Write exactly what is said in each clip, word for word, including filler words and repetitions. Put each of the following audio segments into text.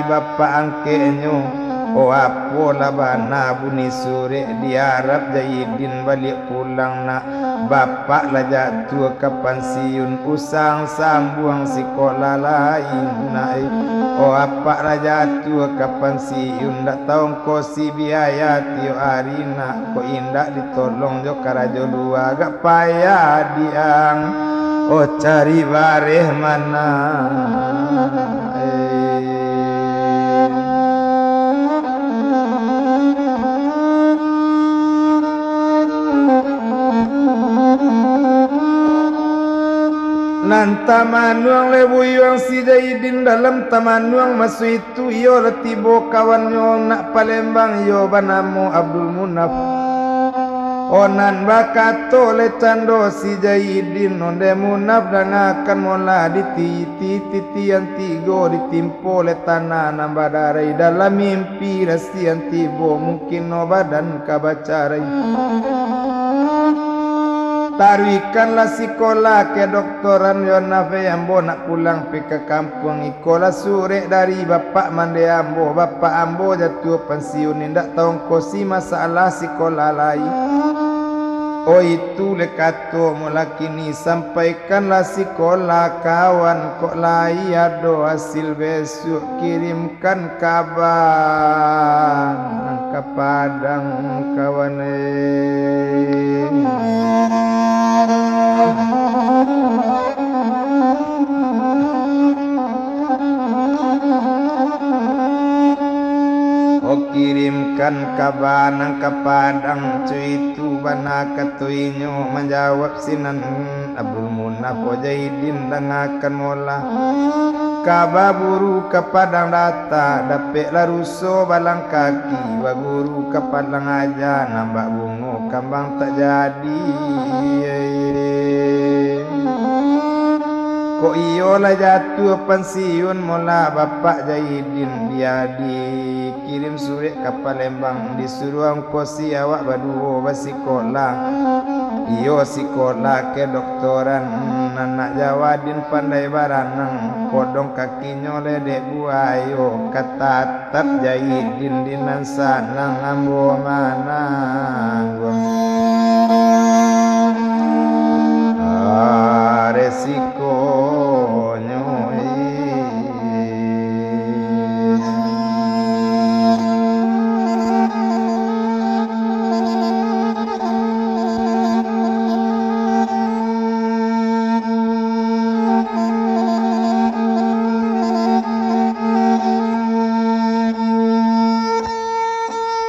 bapak angkeknyo. Oh, apolah bana bunyi surek, diarap Jaidin baliak pulang nak. Bapak lah jatuah ka pansiun, usang sambuang sikolah lai nak. Oh, apak lah jatuah ka pansiun, dak tongkosi biaya tiok ari nak. Kok indak ditolong jo karajo lua, agak payah diang. Oh, cari bareh mana? Nan tamanuang leh buyuang si Jaidin dalam tamanuang maso itu, iyo lah tibo kawannyo nak Palembang, iyo banamo Abdul Munaf. Oh, nan bakato leh cando si Jaidin, ondeh Munaf, dangakan molah, dititi titian tigo, ditimpo leh tanah nan badarai, dalam mimpi rasian tibo, mungkin no badan ka bacarai. Taruihkanlah sikolah kedoktoran yo nafeh, ambo nak pulang pi ka kampuang. Ikolah surek dari bapak mande ambo, bapak ambo jatuah pansiun, indak taongkosi masalah sikolah lai. Oh, itu leh kato mulak kini, sampaikanlah sikolah kawan, kok lai ado hasil besuak, kirimkan kaba ka Padang kawan e. Oh, kirimkan kaba nan ka Padang, cuitu bana kato inyo, manjawab sinan Abdul Munaf. Oh, Jaidin, dangakan molah, ka baburu ka Padang data, dapeklah ruso balang kaki, baburu ka Padang aja, nan bak bungo kambang tak jadi. Kok iyo lah jatuah pansiun molah bapak Jaidin, bia dikirim surek ka Palembang, disuruah ongkosi awak baduo basikolah. Iyo, sikolah kedoktoran, anak Jawadin pandai baranang, kodong kakinyo leh dek buayo, katat Tap Jaidin di nan sanang ambo manangguang. Ah, resikonyo, eh.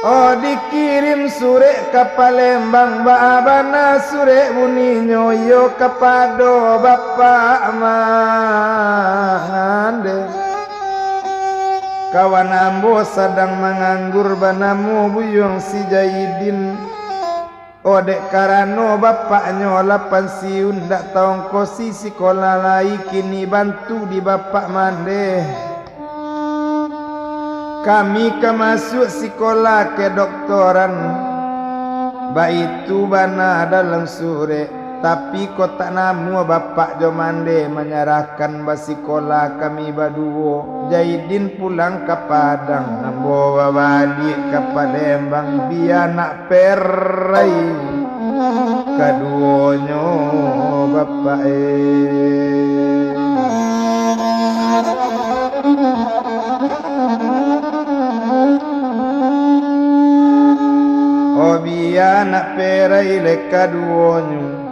Oh, dikirim surek ka Palembang, baa bana surek buninyo, iyo kapado Bapak Mande. Kawan ambo sadang manganggur, banamo Buyuang Si Jaidin. Oh, dek karano bapaknyo lah pansiun, dak taongkosi sikolah lai, kini bantu di Bapak Mande. Kami ka masuak sikolah kedoktoran, baitu bana dalam surek, tapi kok tak namuah Bapak jo Mande manyarahkan basikolah kami baduo. Jaidin pulang ka Padang, ambo babaliak ka Palembang, bia nak perai kaduonyo, Bapak e. Oh, bia nak perai lai kaduonyo.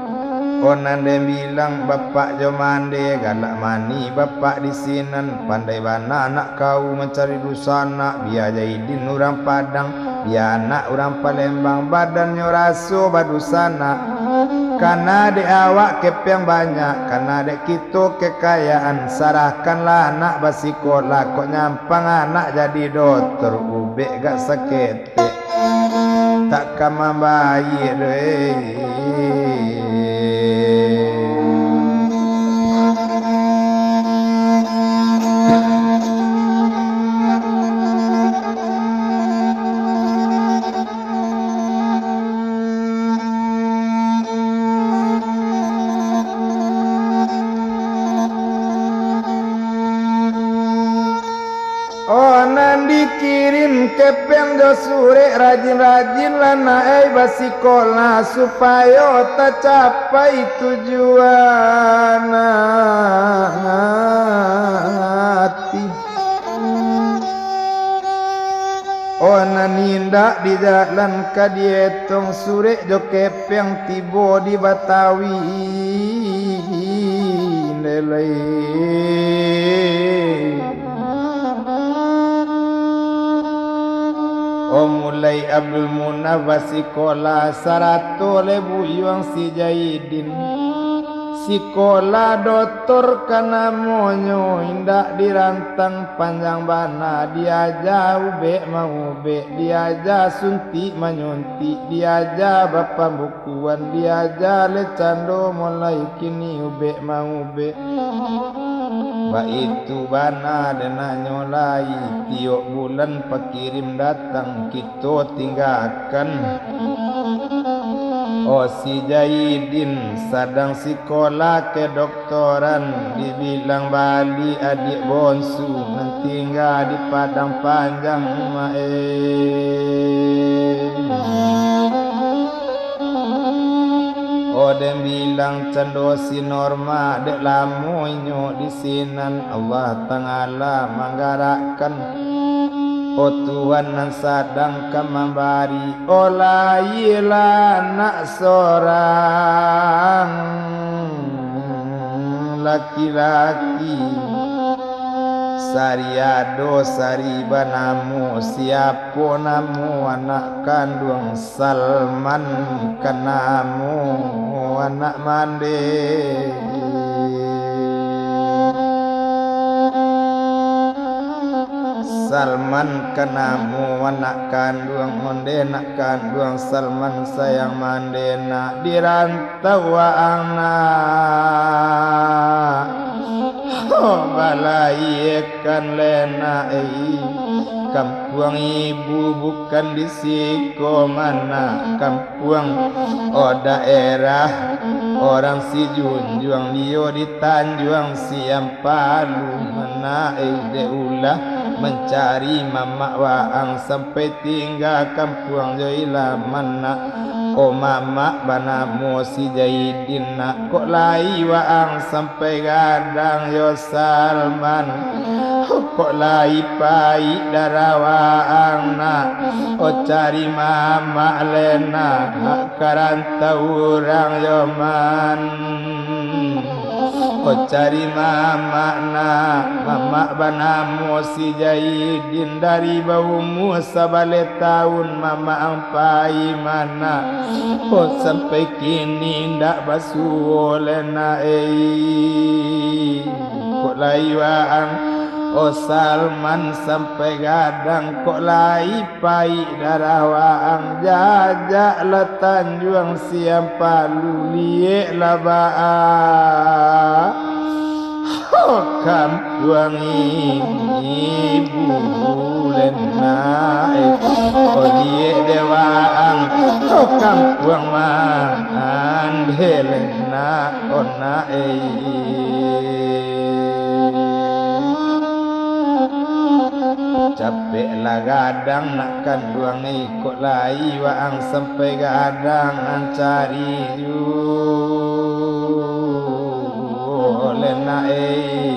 Oh, nan den bilang Bapak jo Mande, galak mani Bapak di sinan, pandai bana nak kau mancari dunsanak, bia Jaidin urang Padang, bia anak urang Palembang, badannyo raso badunsanak. Kana dek awak kepeng banyak, kana dek kito kekayaan, sarahkanlah anak basikolah, kok nyampang anak jadi dotor, ubek gak saketek. Tak ka mambayie doh, eh. Oh, Nan dikirim kepeng jo surek, rajin-rajinlah nak ai basikolah, supayo tacapai tujuan ati. Oh, nan indak di jalan ka dietong, surek jo kepeng tibo di Batawi, ndelai. Oh, mulai Abdul Munaf basikolah, sarato lai buyuang si Jaidin. Sikolah dotor ka namonyo, indak dirantang, panjang bana, diaja ubek maubek, diaja suntik manyuntik, diaja bapambukuan, diaja lai cando mulai kini ubek maubek. Baitu bana denanyo lai, tiok bulan pakirim datang, kito tinggakan. Oh, si Jaidin sadang sikolah kedoktoran, dibilang bali adiak bonsu nan tingga di Padang Panjang, mak eh. Oh, den bilang cando si Norma, dek lamo inyo di sinan, Allah Ta'ala manggarakkan. Oh, Tuhan nan sadang ka mambari, oh, layilah anak sorang laki-laki. Sari ado, sari banamo, siapo namo anak kanduang? Salman ka namo anak mande. Salman ka namo anak kanduang, onde nak kanduang Salman sayang mande nak diran- tau waang nak. Oh, balayiekan le nak, eh. Kampuang ibu bukan di siko, manak kampuang, oh, daerah orang Sijunjuang, dio di Tanjuang Siam Palu, manak, eh, dek ulah mancari mamak waang sampai tingga kampuang jo ilah, manak. Oh, mamak banamo si Jaidin nak, kok lai waang sampai gadang yo Salman, kok lai paik darah waang nak. Oh, cari mamak le nak, ka rantau urang yo man. Oh, cari mamak nak, mamak banamo si Jaidin, dari baumua sabaleh taun mamak ang pai manak. Oh, sampai kini ndak basuo le nak, ei. Kok lai waang, oh Salman, sampai gadang, kok lai paik darah waang, jajaklah Tanjuang Siam Palu, lieklah baa. Oh, kampuang ibu le nak, eh. Oh, liek dek waang, oh, kampuang mande le nak, oh nak, eh. Capeklah gadang nak kanduang, eh. Kok lai waang sampai gadang mancari juo le nak, eh.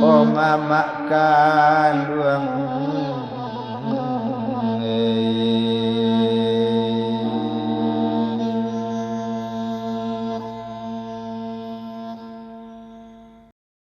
Oh, mamak kanduang.